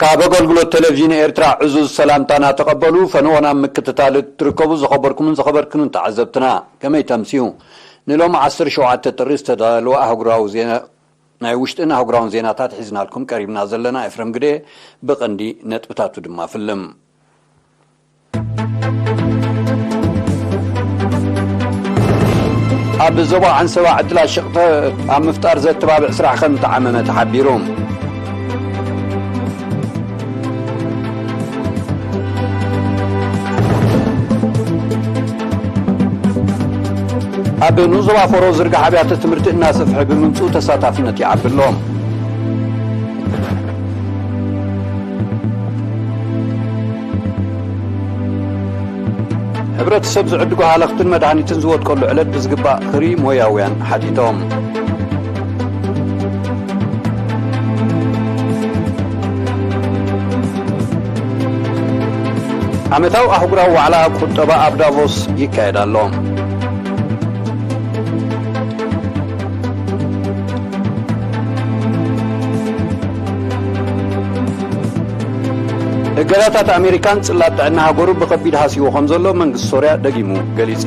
ኣብ ኣገልግሎት ቴሌቪዥን ኤርትራ ዕዙዝ ሰላምታና ተቐበሉ። ፈነወ ናብ ምክትታል እትርከቡ ዘኸበርኩምን ዘኸበርክኑን ተዓዘብትና፣ ከመይ ተምስዩ? ንሎሚ ዓሰርተ ሸውዓተ ጥሪ ዝተዳለወ ኣህጉራዊ ዜና፣ ናይ ውሽጥን ኣህጉራውን ዜናታት ሒዝናልኩም ቀሪብና ዘለና። ኤፍረም ግደ። ብቐንዲ ነጥብታቱ ድማ ፍልም። ኣብ ዞባ ዓንሰባ ዕድላት ሸቕጥ ኣብ ምፍጣር ዘተባብዕ ስራሕ ከም ተዓመመ ተሓቢሩ። ኣብ ንኡስ ዞባ ፎሮ ዝርጋሕ ኣብያተ ትምህርቲ እናሰፍሐ ብምምፅኡ ተሳታፍነት ይዓቢ ኣሎ። ሕብረተሰብ ዝዕድጎ ሃለኽትን መድሃኒትን ዝወድቀሉ ዕለት ብዝግባእ ክሪ ሞያውያን ሓቲቶም። ዓመታዊ ኣህጉራዊ ዋዕላ ቁጠባ ኣብ ዳቮስ ይካየድ ኣሎ። እገዳታት ኣሜሪካን ጽላት ጥዕና ሃገሩ ብኸቢድ ሃሲዎ ከም ዘሎ መንግስቲ ሶርያ ደጊሙ ገሊጹ።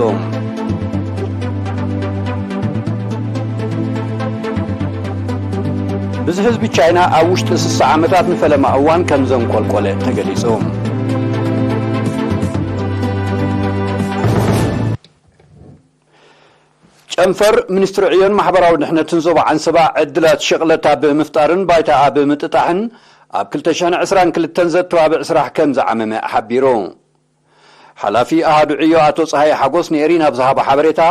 ብዝሒ ህዝቢ ቻይና ኣብ ውሽጢ ስሳ ዓመታት ንፈለማ እዋን ከም ዘንቆልቆለ ተገሊጹ። ጨንፈር ሚኒስትሪ ዕዮን ማሕበራዊ ድሕነትን ዞባ ዓንሰባ ዕድላት ሸቕለት ኣብ ምፍጣርን ባይታ ኣብ ምጥጣሕን ኣብ ክልተ ሽሕን ዕስራን ክልተን ዘተባብዕ ስራሕ ከም ዝዓመመ ሓቢሩ። ሓላፊ ኣሃዱ ዕዮ ኣቶ ጸሃየ ሓጎስ ንኤሪና ኣብ ዝሃቦ ሓበሬታ፣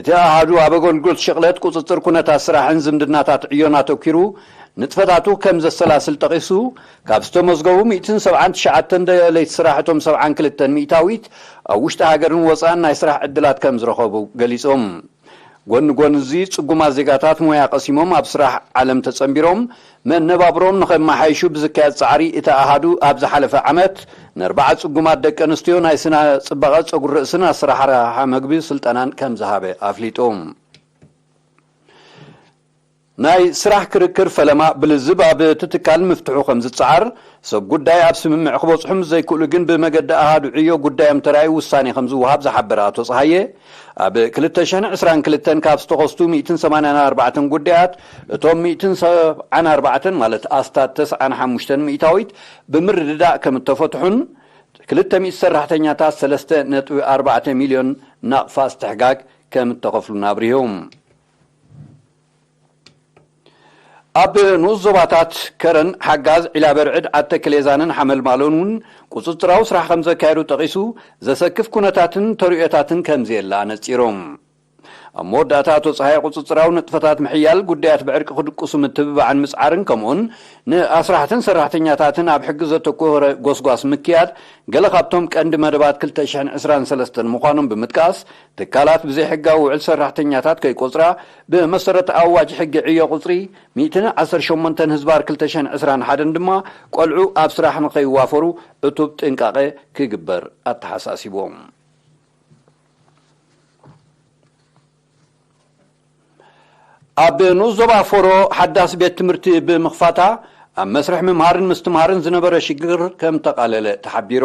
እቲ ኣሃዱ ኣብ ኣገልግሎት ሸቕለት፣ ቁጽጽር ኩነታት ስራሕን ዝምድናታት ዕዮን ኣተኲሩ ንጥፈታቱ ከም ዘሰላስል ጠቒሱ፣ ካብ ዝተመዝገቡ ሚእትን ሰብዓን ትሽዓተን ደለይቲ ስራሕ እቶም ሰብዓን ክልተን ሚእታዊት ኣብ ውሽጢ ሃገርን ወጻእን ናይ ስራሕ ዕድላት ከም ዝረኸቡ ገሊጾም። ጎኒ ጎኒ እዚ፣ ጽጉማት ዜጋታት ሞያ ቀሲሞም ኣብ ስራሕ ዓለም ተጸንቢሮም መነባብሮም ንኸመሓይሹ ብዝካየድ ጻዕሪ፣ እቲ ኣሃዱ ኣብ ዝሓለፈ ዓመት ንኣርባዓ ጽጉማት ደቂ ኣንስትዮ ናይ ስነ ጽባቐ ጸጉሪ ርእስን ኣሰራርሓ መግቢ ስልጠናን ከም ዝሃበ ኣፍሊጡ። ናይ ስራሕ ክርክር ፈለማ ብልዝብ ኣብ እቲ ትካል ምፍትሑ ከም ዝጸዓር፣ ሰብ ጉዳይ ኣብ ስምምዕ ክበጽሑ ምስ ዘይክእሉ ግን ብመገዲ ኣሃዱ ዕዮ ጉዳዮም ተራእዩ ውሳኔ ከም ዝወሃብ ዝሓበረ ኣቶ ጸሃየ፣ ኣብ ክልተ ሽሕን ዕስራን ክልተን ካብ ዝተኸስቱ ሚእትን ሰማንያን ኣርባዕተን ጉዳያት፣ እቶም ሚእትን ሰብዓን ኣርባዕተን ማለት ኣስታት ተስዓን ሓሙሽተን ሚእታዊት ብምርድዳእ ከም እተፈትሑን፣ ክልተ ሚእቲ ሰራሕተኛታት ሰለስተ ነጥቢ ኣርባዕተ ሚልዮን ናቕፋ ኣስትሕጋግ ከም እተኸፍሉን ኣብሪሁ። ኣብ ንኡስ ዞባታት ከረን፣ ሓጋዝ፣ ዒላበርዕድ፣ ዓተክሌዛንን ሓመልማሎን እውን ቁጽጽራዊ ስራሕ ከም ዘካየዱ ጠቒሱ፣ ዘሰክፍ ኩነታትን ተርእዮታትን ከም ዘየለ ኣነጺሩ። ኣብ መወዳእታ ኣቶ ጸሃየ፣ ቁጽጽራዊ ንጥፈታት ምሕያል፣ ጉዳያት ብዕርቂ ክድቅሱ ምትብባዕን ምጽዓርን፣ ከምኡውን ንኣስራሕትን ሰራሕተኛታትን ኣብ ሕጊ ዘተኮረ ጎስጓስ ምክያድ፣ ገለ ካብቶም ቀንዲ መደባት ክልተ ሽሕን ዕስራን ሰለስተን ምዃኖም ብምጥቃስ፣ ትካላት ብዘይሕጋዊ ውዕል ሰራሕተኛታት ከይቆጽራ፣ ብመሰረት ኣዋጅ ሕጊ ዕዮ ቁጽሪ ሚእትን ዓሰርተ ሸሞንተን ህዝባር ክልተ ሽሕን ዕስራን ሓደን ድማ፣ ቆልዑ ኣብ ስራሕ ንኸይዋፈሩ ዕቱብ ጥንቃቐ ክግበር ኣተሓሳሲቦም። ኣብ ንኡስ ዞባ ፎሮ ሓዳስ ቤት ትምህርቲ ብምኽፋታ፣ ኣብ መስርሕ ምምሃርን ምስትምሃርን ዝነበረ ሽግር ከም ተቓለለ ተሓቢሩ።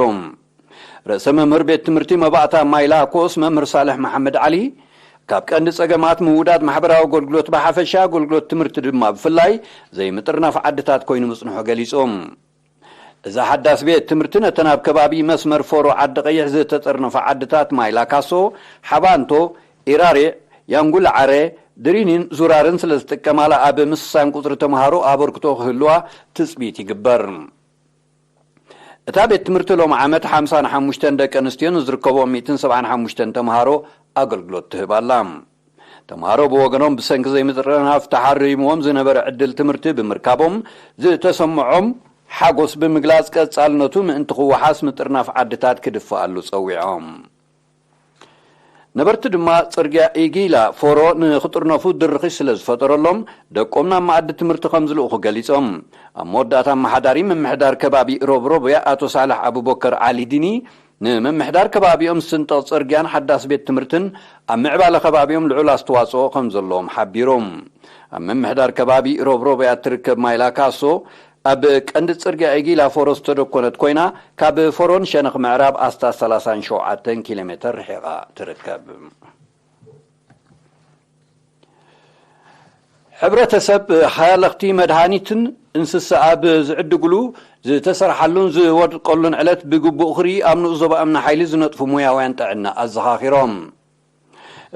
ርእሰ መምህር ቤት ትምህርቲ መባእታ ማይላኮስ መምህር ሳልሕ መሓመድ ዓሊ፣ ካብ ቀንዲ ጸገማት ምውዳድ ማሕበራዊ ኣገልግሎት ብሓፈሻ፣ ኣገልግሎት ትምህርቲ ድማ ብፍላይ፣ ዘይምጥርናፍ ዓድታት ኮይኑ ምጽንሑ ገሊጹ። እዛ ሓዳስ ቤት ትምህርቲ ነተን ኣብ ከባቢ መስመር ፎሮ ዓዲ ቀይሕ ዝተጠርነፋ ዓድታት ማይላካሶ፣ ሓባንቶ፣ ኢራሬዕ፣ ያንጉላዓረ፣ ድሪኒን ዙራርን ስለ ዝጥቀማላ፣ ኣብ ምስሳን ቁጽሪ ተምሃሮ ኣበርክቶ ክህልዋ ትጽቢት ይግበር። እታ ቤት ትምህርቲ ሎሚ ዓመት ሓምሳን ሓሙሽተን ደቂ ኣንስትዮ ንዝርከቦም ሚእትን ሰብዓን ሓሙሽተን ተምሃሮ ኣገልግሎት ትህብ ኣላ። ተምሃሮ ብወገኖም፣ ብሰንኪ ዘይምጥርናፍ ተሓሪምዎም ዝነበረ ዕድል ትምህርቲ ብምርካቦም ዝተሰምዖም ሓጎስ ብምግላጽ፣ ቀጻልነቱ ምእንቲ ክወሓስ ምጥርናፍ ዓድታት ክድፍኣሉ ጸዊዖም። ነበርቲ ድማ፣ ጽርግያ ኢጊላ ፎሮ ንኽጥርነፉ ድርኺት ስለ ዝፈጠረሎም፣ ደቆም ናብ መኣዲ ትምህርቲ ከም ዝልእኹ ገሊጾም። ኣብ መወዳእታ፣ ኣመሓዳሪ ምምሕዳር ከባቢ ሮብሮብያ ኣቶ ሳልሕ ኣቡበከር ዓሊ ዲኒ፣ ንምምሕዳር ከባቢኦም ዝስንጠቕ ጽርግያን ሓዳስ ቤት ትምህርትን ኣብ ምዕባለ ከባቢኦም ልዑል ኣስተዋጽኦ ከም ዘለዎም ሓቢሮም። ኣብ ምምሕዳር ከባቢ ሮብሮብያ እትርከብ ማይላ ካሶ፣ ኣብ ቀንዲ ጽርግያ ኢጊላ ፎሮ ዝተደኮነት ኮይና፣ ካብ ፎሮን ሸነኽ ምዕራብ ኣስታት ሰላሳን ሸውዓተን ኪሎ ሜተር ርሒቓ ትርከብ። ሕብረተሰብ ሃለኽቲ መድሃኒትን እንስሳ ኣብ ዝዕድግሉ፣ ዝተሰርሓሉን ዝወድቀሉን ዕለት ብግቡእ ክርኢ ኣብ ንኡስ ዞባ እምኒ ሓይሊ ዝነጥፉ ሞያውያን ጥዕና ኣዘኻኺሮም።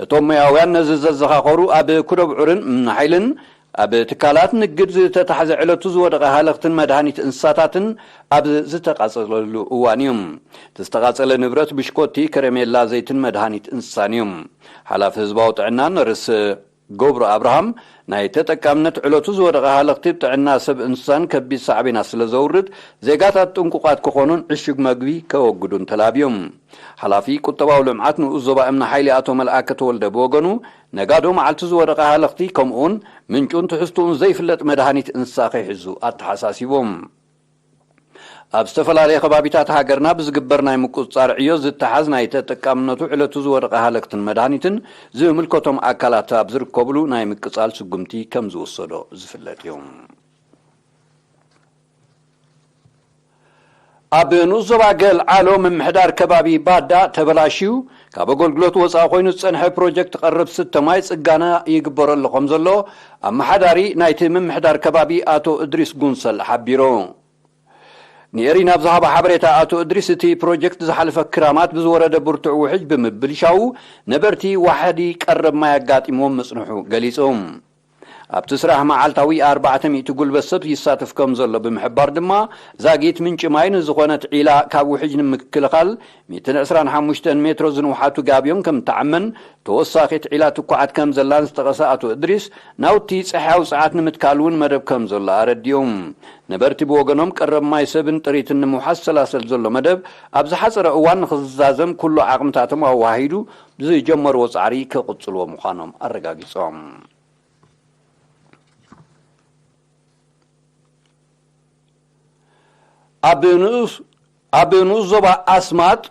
እቶም ሞያውያን ነዚ ዘዘኻኸሩ ኣብ ኩደብ ዑርን እምኒ ሓይልን ኣብ ትካላት ንግድ ዝተታሕዘ ዕለቱ ዝወደቐ ሃለኽትን መድሃኒት እንስሳታትን ኣብ ዝተቓጸለሉ እዋን እዩ። እቲ ዝተቓጸለ ንብረት ብሽኮቲ፣ ከረሜላ፣ ዘይትን መድሃኒት እንስሳን እዩ። ሓላፊ ህዝባዊ ጥዕና ነርስ ገብሩ ኣብርሃም፣ ናይ ተጠቃምነት ዕለቱ ዝወደቐ ሃለኽቲ ጥዕና ሰብ እንስሳን ከቢድ ሳዕቤናት ስለ ዘውርድ፣ ዜጋታት ጥንቁቓት ክኾኑን ዕሹግ መግቢ ከወግዱን ተላብዮም። ሓላፊ ቁጠባዊ ልምዓት ንኡስ ዞባ እምኒ ሓይሊ ኣቶ መልኣከ ተወልደ ብወገኑ፣ ነጋዶ መዓልቲ ዝወደቐ ሃለኽቲ ከምኡውን ምንጩን ትሕዝትኡን ዘይፍለጥ መድሃኒት እንስሳ ከይሕዙ ኣተሓሳሲቦም። ኣብ ዝተፈላለየ ከባቢታት ሃገርና ብዝግበር ናይ ምቁጽጻር ዕዮ ዝተሓዝ ናይ ተጠቃምነቱ ዕለቱ ዝወደቐ ሃለኽትን መድሃኒትን ዝምልከቶም ኣካላት ኣብ ዝርከብሉ ናይ ምቅጻል ስጉምቲ ከም ዝወሰዶ ዝፍለጥ እዩ። ኣብ ንኡስ ዞባ ገልዓሎ ምምሕዳር ከባቢ ባዳ ተበላሽዩ ካብ ኣገልግሎት ወፃኢ ኮይኑ ዝፀንሐ ፕሮጀክት ቀረብ ስተ ማይ ፅገና ይግበረሉ ከም ዘሎ ኣመሓዳሪ ናይቲ ምምሕዳር ከባቢ ኣቶ እድሪስ ጉንሰል ሓቢሩ። ንኤሪና ኣብ ዝሃቦ ሓበሬታ ኣቶ እድሪስ፣ እቲ ፕሮጀክት ዝሓለፈ ክራማት ብዝወረደ ብርቱዕ ውሕጅ ብምብልሻዉ ነበርቲ ዋሕዲ ቀረብ ማይ ኣጋጢምዎም ምጽንሑ ገሊጹ። ኣብቲ ስራሕ መዓልታዊ ኣርባዕተ ሚእቲ ጉልበት ሰብ ይሳተፍ ከም ዘሎ ብምሕባር ድማ፣ ዛጊት ምንጪ ማይ ንዝኾነት ዒላ ካብ ውሕጅ ንምክልኻል ሚእትን ዕስራን ሓሙሽተን ሜትሮ ዝንውሓቱ ጋብዮን ከም እትዓመን፣ ተወሳኺት ዒላ ትኳዓት ከም ዘላን ዝጠቐሰ ኣቶ እድሪስ፣ ናውቲ ጸሓያዊ ጸዓት ንምትካል እውን መደብ ከም ዘሎ ኣረዲኡ። ነበርቲ ብወገኖም፣ ቀረብ ማይ ሰብን ጥሪትን ንምውሓስ ዝሰላሰል ዘሎ መደብ ኣብ ዝሓጸረ እዋን ንኽዛዘም ኩሉ ዓቕምታቶም ኣዋሃሂዱ ዝጀመርዎ ጻዕሪ ክቕጽልዎ ምዃኖም ኣረጋጊጾም። ኣብ ንኡስ ኣብ ንኡስ ዞባ ኣስማጥ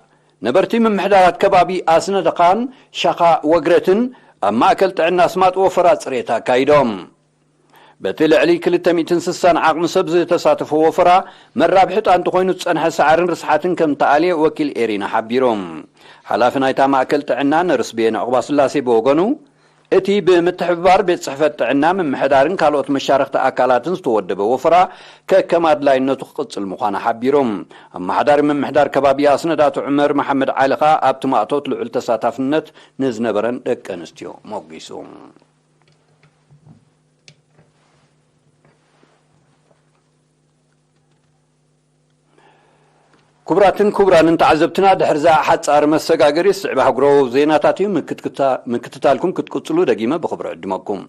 ነበርቲ ምምሕዳራት ከባቢ ኣስነደኻን ሻኻ ወግረትን ኣብ ማእከል ጥዕና ኣስማጥ ወፈራ ጽሬት ኣካይዶም። በቲ ልዕሊ ክልተ ሚእትን ስሳን ዓቕሚ ሰብ ዝተሳተፎ ወፈራ መራብሒ ጣንቲ ኮይኑ ዝጸንሐ ሳዕርን ርስሓትን ከም ተኣልየ ወኪል ኤሪና ሓቢሩ። ሓላፊ ናይታ ማእከል ጥዕና ነርስ ቤን ዕቑባስላሴ ብወገኑ፣ እቲ ብምትሕብባር ቤት ጽሕፈት ጥዕና፣ ምምሕዳርን ካልኦት መሻርኽቲ ኣካላትን ዝተወደበ ወፈራ ከከም ኣድላይነቱ ክቕጽል ምዃኑ ሓቢሩ። ኣመሓዳሪ ምምሕዳር ከባቢ ኣስነዳት ዑመር መሓመድ ዓሊ ኸኣ ኣብቲ ማእቶት ልዑል ተሳታፍነት ንዝነበረን ደቂ ኣንስትዮ ሞጒሱ። ክቡራትን ክቡራንን ተዓዘብትና፣ ድሕርዛ ሓጻር መሰጋገሪ ዝስዕብ ኣህጉራዊ ዜናታት እዩ። ምክትክታ-፣ ምክትታልኩም ክትቅጽሉ ደጊመ ብኽብሪ ዕድመኩም።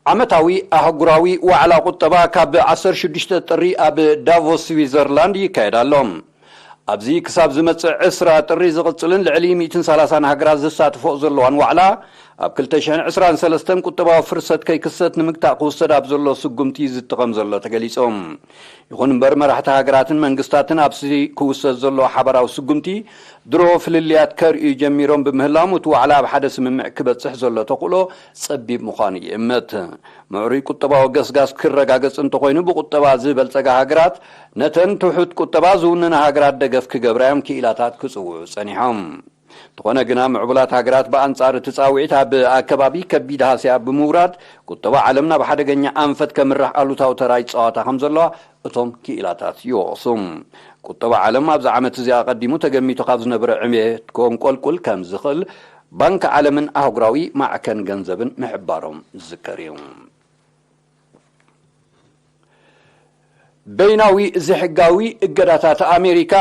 ዓመታዊ ኣህጉራዊ ዋዕላ ቁጠባ ካብ ዓሰርተ ሽዱሽተ ጥሪ ኣብ ዳቮስ ስዊዘርላንድ ይካየድ ኣሎ። ኣብዚ ክሳብ ዝመጽእ ዕስራ ጥሪ ዝቕጽልን ልዕሊ ሚእትን ሰላሳን ሃገራት ዝሳትፎ ዘለዋን ዋዕላ፣ ኣብ ክልተ ሽሕን ዕስራን ሰለስተን ቁጠባዊ ፍርሰት ከይክሰት ንምግታእ ክውሰድ ኣብ ዘሎ ስጉምቲ ዝጥቐም ዘሎ ተገሊጹ። ይኹን እምበር፣ መራሕቲ ሃገራትን መንግስታትን ኣብዚ ክውሰድ ዘሎ ሓባራዊ ስጉምቲ ድሮ ፍልልያት ከርእዩ ጀሚሮም ብምህላዎም፣ እቲ ዋዕላ ኣብ ሓደ ስምምዕ ክበጽሕ ዘሎ ተኽእሎ ጸቢብ ምዃኑ ይእመት። ምዕሩይ ቁጠባዊ ገስጋስ ክረጋገጽ እንተኾይኑ፣ ብቁጠባ ዝበልጸጋ ሃገራት ነተን ትሑት ቁጠባ ዝውንና ሃገራት ደገፍ ክገብራ እዮም ክኢላታት ክጽውዑ ጸኒሖም። እንተኾነ ግና፣ ምዕቡላት ሃገራት ብኣንጻር እቲ ጻውዒት ኣብ ኣከባቢ ከቢድ ሃስያ ብምውራድ፣ ቁጠባ ዓለም ናብ ሓደገኛ ኣንፈት ከምርሕ ኣሉታዊ ተራ ይጻወታ ከም ዘለዋ እቶም ክኢላታት ይወቕሱ። ቁጠባ ዓለም ኣብዚ ዓመት እዚ ኣቐዲሙ ተገሚቱ ካብ ዝነበረ ዕብየት ከንቆልቁል ከም ዝኽእል ባንኪ ዓለምን ኣህጉራዊ ማዕከን ገንዘብን ምሕባሮም ዝዝከር እዩ። በይናዊ ዘይሕጋዊ እገዳታት ኣሜሪካ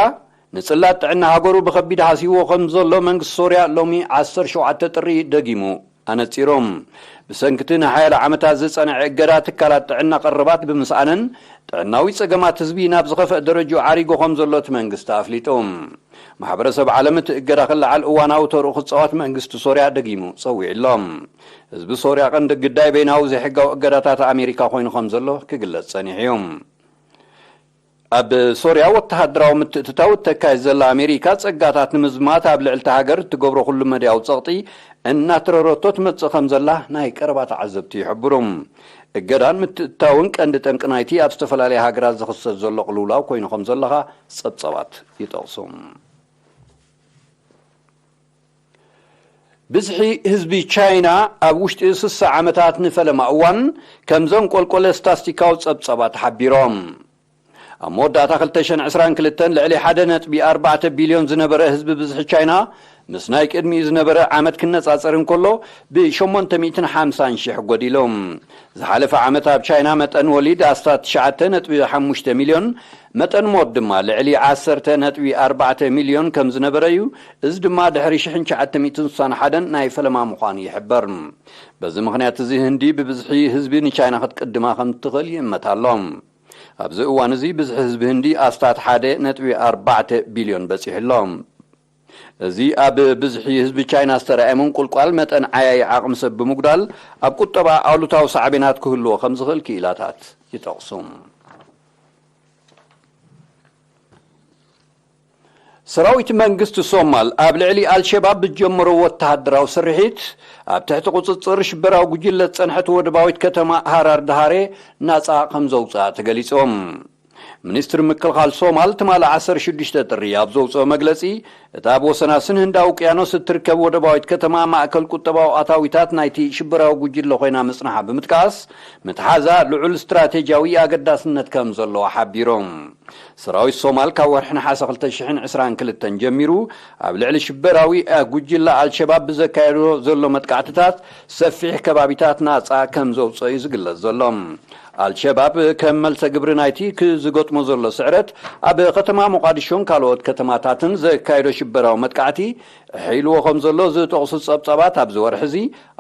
ንጽላት ጥዕና ሃገሩ ብኸቢድ ሃስይዎ ከም ዘሎ መንግስቲ ሶርያ ሎሚ ዓሰርተ ሸውዓተ ጥሪ ደጊሙ ኣነጺሮም። ብሰንክቲ ንሓያሎ ዓመታት ዝጸንዐ እገዳ ትካላት ጥዕና ቀረባት ብምስኣነን ጥዕናዊ ጸገማት ህዝቢ ናብ ዝኸፍአ ደረጃ ዓሪጉ ከም ዘሎ እቲ መንግስቲ ኣፍሊጡ። ማሕበረሰብ ዓለም እቲ እገዳ ክለዓል እዋናዊ ተርኡ ክጻወት መንግስቲ ሶርያ ደጊሙ ጸዊዑ ኣሎ። ህዝቢ ሶርያ ቀንዲ ግዳይ በይናዊ ዘይሕጋዊ እገዳታት ኣሜሪካ ኮይኑ ከም ዘሎ ክግለጽ ጸኒሑ እዩ። ኣብ ሶርያ ወተሃደራዊ ምትእትታው እተካይድ ዘላ ኣሜሪካ፣ ጸጋታት ንምዝማት ኣብ ልዕሊ እታ ሃገር እትገብሮ ኩሉ መዳያዊ ጸቕጢ እናተረረቶ ትመጽእ ከም ዘላ ናይ ቀረባ ተዓዘብቲ ይሕብሩ። እገዳን ምትእትታውን ቀንዲ ጠንቂ ናይቲ ኣብ ዝተፈላለያ ሃገራት ዝኽሰት ዘሎ ቅልውላው ኮይኑ ከም ዘለኻ ጸብጸባት ይጠቕሱ። ብዝሒ ህዝቢ ቻይና ኣብ ውሽጢ ስሳ ዓመታት ንፈለማ እዋን ከም ዘንቆልቆለ ስታስቲካዊ ጸብጸባት ሓቢሮም። ኣብ መወዳእታ ክልተ ሽሕን ዕስራን ክልተን ልዕሊ ሓደ ነጥቢ ኣርባዕተ ቢልዮን ዝነበረ ህዝቢ ብዝሒ ቻይና ምስ ናይ ቅድሚኡ ዝነበረ ዓመት ክነጻጸር እንከሎ ብ ሸሞንተ ሚእትን ሓምሳን ሽሕ ጎዲሉ። ዝሓለፈ ዓመት ኣብ ቻይና መጠን ወሊድ ኣስታት ትሽዓተ ነጥቢ ሓሙሽተ ሚልዮን፣ መጠን ሞት ድማ ልዕሊ ዓሰርተ ነጥቢ ኣርባዕተ ሚልዮን ከም ዝነበረ እዩ። እዚ ድማ ድሕሪ ሽሕን ትሽዓተ ሚእትን ስሳን ሓደን ናይ ፈለማ ምዃኑ ይሕበር። በዚ ምኽንያት እዚ ህንዲ ብብዝሒ ህዝቢ ንቻይና ክትቅድማ ከም ትኽእል ይእመት ኣሎ። ኣብዚ እዋን እዚ ብዝሒ ህዝቢ ህንዲ ኣስታት ሓደ ነጥቢ ኣርባዕተ ቢልዮን በጺሑ ኣሎ። እዚ ኣብ ብዝሒ ህዝቢ ቻይና ዝተረኣየ ምንቁልቋል መጠን ዓያዪ ዓቕሚ ሰብ ብምጉዳል ኣብ ቁጠባ ኣሉታዊ ሳዕቤናት ክህልዎ ከም ዝኽእል ክኢላታት ይጠቕሱ። ሰራዊት መንግስቲ ሶማል ኣብ ልዕሊ ኣልሸባብ ብዝጀመሮ ወተሃደራዊ ስርሒት ኣብ ትሕቲ ቁጽጽር ሽበራዊ ጉጅለ ዝጸንሐት ወደባዊት ከተማ ሃራር ድሃሬ ናጻ ከም ዘውጽኣ ተገሊጾም። ሚኒስትሪ ምክልኻል ሶማል ትማሊ ዓሰርተ ሽዱሽተ ጥሪ ኣብ ዘውጽኦ መግለጺ፣ እታ ኣብ ወሰናስን ህንዳዊ ውቅያኖስ እትርከብ ወደባዊት ከተማ ማእከል ቁጠባዊ ኣታዊታት ናይቲ ሽበራዊ ጉጅለ ኮይና ምጽንሓ ብምጥቃስ፣ ምትሓዛ ልዑል ስትራቴጂያዊ ኣገዳስነት ከም ዘለዎ ሓቢሮም። ሰራዊት ሶማል ካብ ወርሒ ነሓሰ ክልተ ሽሕን ዕስራን ክልተን ጀሚሩ ኣብ ልዕሊ ሽበራዊ ጉጅለ ኣልሸባብ ብዘካየዶ ዘሎ መጥቃዕትታት ሰፊሕ ከባቢታት ናጻ ከም ዘውጽኦ እዩ ዝግለጽ ዘሎ። ኣልሸባብ ከም መልሰ ግብሪ ናይቲ ክዝገጥሞ ዘሎ ስዕረት ኣብ ከተማ ሞቃዲሾን ካልኦት ከተማታትን ዘካየዶ ሽበራዊ መጥቃዕቲ ኣሕይልዎ ከም ዘሎ ዝጠቕሱ ጸብጻባት፣ ኣብዚ ወርሒ እዚ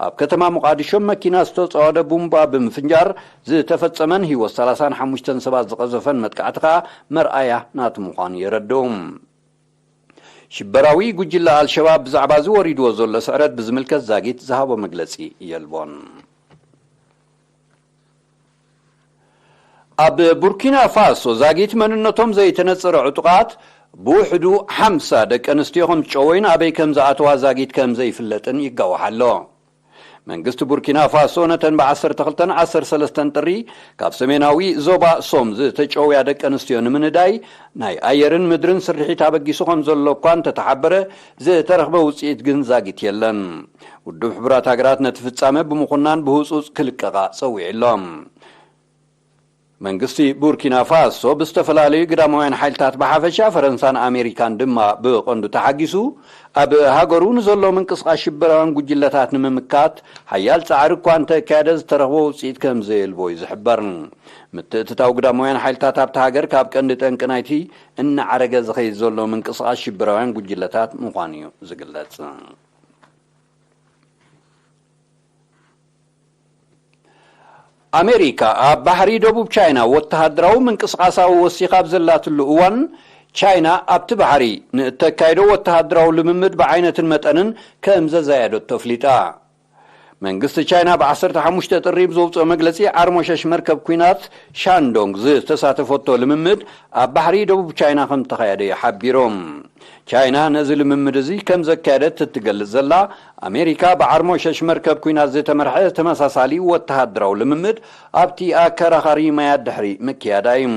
ኣብ ከተማ ሞቃዲሾ መኪና ዝተጻወደ ቡምባ ብምፍንጃር ዝተፈጸመን ህይወት ሰላሳን ሓሙሽተን ሰባት ዝቐዘፈን መጥቃዕቲ ከኣ መርኣያ ናቲ ምዃኑ የረድኡ። ሽበራዊ ጉጅለ ኣልሸባብ ብዛዕባ እዚ ወሪድዎ ዘሎ ስዕረት ብዝምልከት ዛጊት ዝሃቦ መግለጺ የልቦን። ኣብ ቡርኪና ፋሶ ዛጊት መንነቶም ዘይተነጸረ ዕጡቓት ብውሕዱ ሓምሳ ደቂ ኣንስትዮ ከም ዝጨወዩን ኣበይ ከም ዝኣተዋ ዛጊት ከም ዘይፍለጥን ይጋዋሕ ኣሎ። መንግስቲ ቡርኪና ፋሶ ነተን ብ ዓሰርተ ክልተን ዓሰርተ ሰለስተን ጥሪ ካብ ሰሜናዊ ዞባ ሶም ዝተጨውያ ደቂ ኣንስትዮ ንምንዳይ ናይ ኣየርን ምድርን ስርሒት ኣበጊሱ ከም ዘሎ እኳ እንተተሓበረ፣ ዝተረኽበ ውጽኢት ግን ዛጊት የለን። ውድብ ሕቡራት ሃገራት ነቲ ፍጻመ ብምኹናን ብህጹጽ ክልቀቓ ጸዊዑ ኣሎ። መንግስቲ ቡርኪና ፋሶ ብዝተፈላለዩ ግዳማውያን ሓይልታት ብሓፈሻ፣ ፈረንሳን ኣሜሪካን ድማ ብቐንዱ ተሓጊሱ፣ ኣብ ሃገሩ ንዘሎ ምንቅስቓስ ሽበራውያን ጉጅለታት ንምምካት ሓያል ጻዕሪ እኳ እንተካየደ፣ ዝተረኽቦ ውጽኢት ከም ዘየልቦ እዩ ዝሕበር። ምትእትታው ግዳማውያን ሓይልታት ኣብቲ ሃገር ካብ ቀንዲ ጠንቂ ናይቲ እናዓረገ ዝኸይድ ዘሎ ምንቅስቓስ ሽበራውያን ጉጅለታት ምዃኑ እዩ ዝግለጽ። ኣሜሪካ ኣብ ባሕሪ ደቡብ ቻይና ወተሃደራዊ ምንቅስቓሳ ወሲኻ ኣብ ዘላትሉ እዋን፣ ቻይና ኣብቲ ባሕሪ ንእተካይዶ ወተሃደራዊ ልምምድ ብዓይነትን መጠንን ከም ዘዛየደቶ ኣፍሊጣ። መንግስቲ ቻይና ብ ዓሰርተ ሓሙሽተ ጥሪ ብዘውፅኦ መግለፂ፣ ዓርሞሸሽ መርከብ ኲናት ሻንዶንግ ዝተሳተፈቶ ልምምድ ኣብ ባሕሪ ደቡብ ቻይና ከም ተኻየደ እዩ ሓቢሩ። ቻይና ነዚ ልምምድ እዚ ከም ዘካየደት እትገልጽ ዘላ ኣሜሪካ፣ ብዓርሞሸሽ መርከብ ኲናት ዝተመርሐ ተመሳሳሊ ወተሃደራዊ ልምምድ ኣብቲ ኣከራኻሪ ማያት ድሕሪ ምክያዳ እዩ።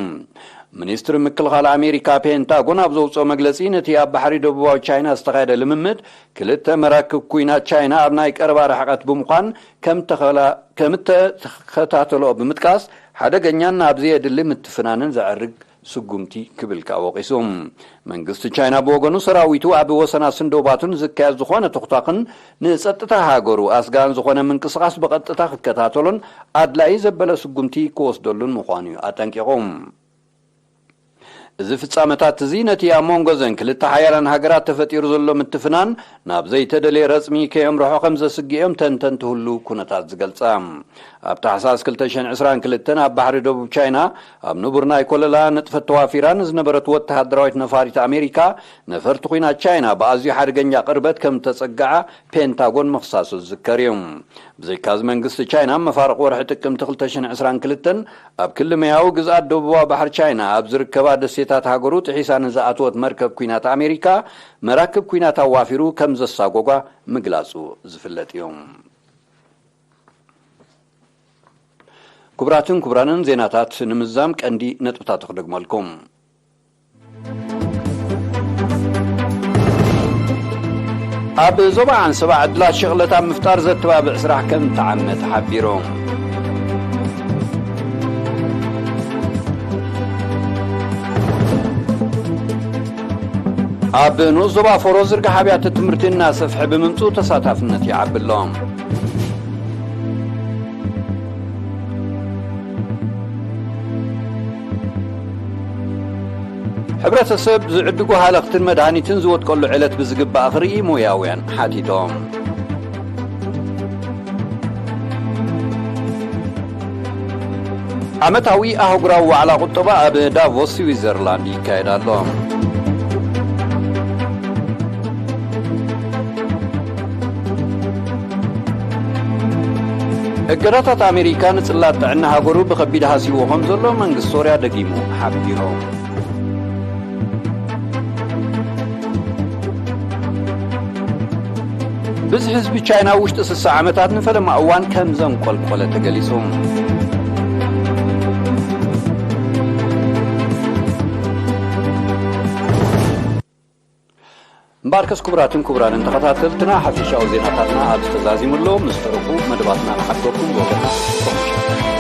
ሚኒስትሪ ምክልኻል ኣሜሪካ ፔንታጎን ኣብ ዘውፅኦ መግለፂ፣ ነቲ ኣብ ባሕሪ ደቡባዊ ቻይና ዝተኻየደ ልምምድ ክልተ መራክብ ኲናት ቻይና ኣብ ናይ ቀረባ ርሕቀት ብምዃን ከም ተኸላ-፣ ከም እተኸታተልኦ ብምጥቃስ፣ ሓደገኛን ናብ ዘየድሊ ምትፍናንን ዘዕርግ ስጉምቲ ክብል ከኣ ወቒሱ። መንግስቲ ቻይና ብወገኑ፣ ሰራዊቱ ኣብ ወሰናስን ዶባቱ ንዝካየድ ዝኾነ ተኹታኽን ንጸጥታ ሃገሩ ኣስጋእን ዝኾነ ምንቅስቓስ ብቐጥታ ክከታተሎን ኣድላዪ ዘበለ ስጉምቲ ክወስደሉን ምዃኑ እዩ ኣጠንቂቑ። እዚ ፍጻመታት እዚ ነቲ ኣብ መንጎ እዘን ክልተ ሓያላን ሃገራት ተፈጢሩ ዘሎ ምትፍናን ናብ ዘይተደልየ ረጽሚ ከየምርሖ ከም ዘስግእ እዮም ተንተንቲ ህሉው ኩነታት ዝገልጻ። ኣብ ታሕሳስ ክልተ ሽሕን ዕስራን ክልተን ኣብ ባሕሪ ደቡብ ቻይና ኣብ ንቡር ናይ ኮለላ ንጥፈት ተዋፊራ ንዝነበረት ወተሃደራዊት ነፋሪት ኣሜሪካ፣ ነፈርቲ ኲናት ቻይና ብኣዝዩ ሓደገኛ ቅርበት ከም ተጸግዓ ፔንታጎን ምኽሳሱ ዝዝከር እዩ። ብዘይካዚ መንግስቲ ቻይና መፋርቕ ወርሒ ጥቅምቲ ክልተ ሽሕን ዕስራን ክልተን ኣብ ክሊ መያዊ ግዝኣት ደቡባዊ ባሕሪ ቻይና ኣብ ዝርከባ ደሴታት ሃገሩ ጥሒሳ ንዝኣተወት መርከብ ኲናት ኣሜሪካ መራክብ ኲናት ኣዋፊሩ ከም ዘሳጎጓ ምግላጹ ዝፍለጥ እዩ። ክቡራትን ክቡራንን ዜናታት ንምዛም ቀንዲ ነጥብታት ክደግመልኩም። ኣብ ዞባ ዓንሰባ ዕድላት ሸቕለት ኣብ ምፍጣር ዘተባብዕ ስራሕ ከም ተዓመ ተሓቢሩ። ኣብ ንኡስ ዞባ ፎሮ ዝርግሐ ኣብያተ ትምህርቲ እናሰፍሐ ብምምፅኡ ተሳታፍነት ይዓቢ ኣሎ። ሕብረተሰብ ዝዕድጉ ሃለኽትን መድሃኒትን ዝወድቀሉ ዕለት ብዝግባእ ክርኢ ሞያውያን ሓቲቶም። ዓመታዊ ኣህጉራዊ ዋዕላ ቁጠባ ኣብ ዳቮስ ስዊዘርላንድ ይካየድ ኣሎ። እገዳታት ኣሜሪካ ንጽላት ጥዕና ሃገሩ ብኸቢድ ሃሲዎ ከም ዘሎ መንግስቲ ሶርያ ደጊሙ ሓቢሩ። ብዝሒ ህዝቢ ቻይና ውሽጢ ስሳ ዓመታት ንፈለማ እዋን ከም ዘንቆልቆለ ተገሊጹ። እምበኣርከስ ክቡራትን ክቡራንን ተኸታተልትና ሓፈሻዊ ዜናታትና ኣብዚ ተዛዚሙ ኣሎ። ምስ ተረፉ መደባትና ንሓድገኩም ወገና።